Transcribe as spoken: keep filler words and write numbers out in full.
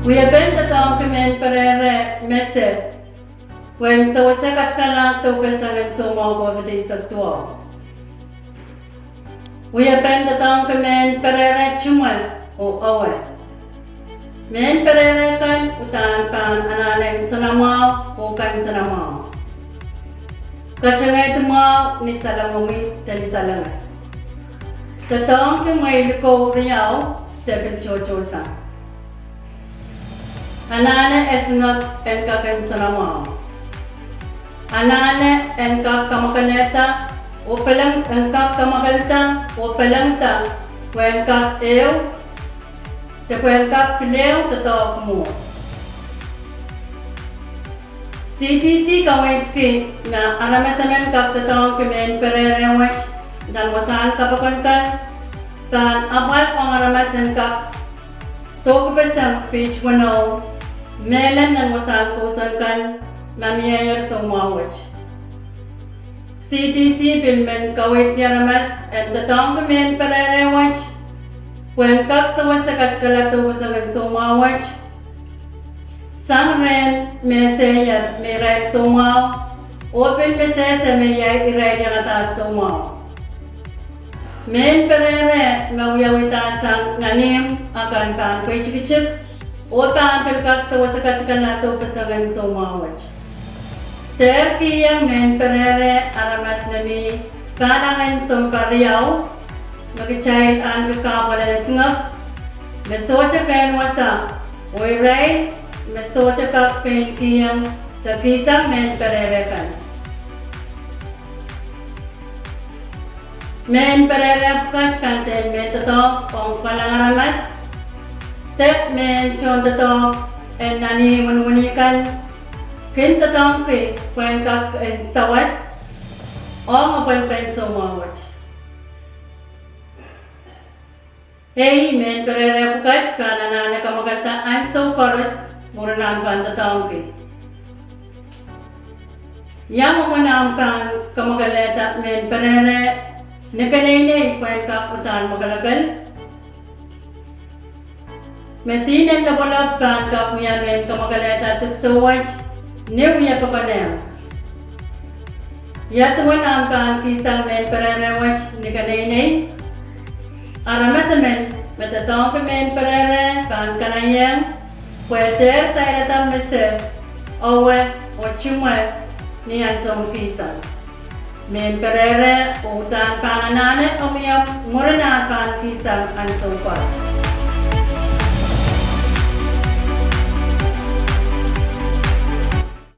Wiepen doadoahngki mehn perehre me se pwehn sewese katikala doupeseng en soumwahu COVID eisek duwau. Wiepen doadoahngki mehn perehre timwe oh ewe. Mehn perehre kan uhdahn pahn anahne nsonamwahu oh kensonamwahu. Katengehdi mwahu ni salengomwi de ni salenge. Doadoahngki mwehi likou riau de pil tohtohsang. Anahne esingek en kak nsonamwahu. Anahne en kak kamwakelehda oh peleng, en kak kamwakelda oh pelengda pwehn kak ehu de pwehn kak pil ehu doadoahk mwo. CDC kaweidki ma aramas emen kak doadoahngki mehn perehre wet nan wasahn kapokon kan, pahn apwal ong aramas en kak dohkipeseng piht weneu mehla nan wasahn kousoan kan ma mieier soumwahu wet. CDC pil men kaweidki aramas en doadoahngki mehn perehre wet pwehn kak sewese katikala doupeseng en soumwahu wet sang rehn me seier me irail soumwahu oh pil me sehse me iei irail iangadahr soumwahu. Mehn perehre me wiawihda sang nan ihmw akan pahn pweitikitik oh pahn pil kak sewese katikala doupeseng en soumwahu wet. Dehr kihong mehn perehre aramas me mi pahlangen sounpar riau me kitail ahneki kahpwal en esingek me sohte kehn wasa oh irail me sohte kak pein kihong de kihsang mehn perehre kan. Mehn perehre pwukat kan de mehn doadoahk ong kolahng aramas de mehn tohndoadoahk en nan ih wenihmwen kan kin doadoahngki pwehn kak en sawas ong apwalipen soumwahu wet. Ei, mehn perehre pwukat pahn anahne kamwakelda ahnsou koaros mwurin ahmw pahn doadoahngki. Ia mwomwen ahmw pahn kamwakelehda mehn perehre ni keneinei pwehn kak uhdahn mwakelekel? Me sihnen lopwolop pahn kak wia mehn kamwakelehda dipwisou wet ni wiepe konehng. Ia duwen ahmw pahn kihsang mehn perehre wet ni keneinei? Aramas emen me doadoahngki mehn perehre pahn kanaiehng pwe dehr sairada me se, ewe oh timwe ni ansoun kihsang mehn perehre oh uhdahn pahn anahne omwiomw mwurin ahmw pahn kihsang ahnsou koaros.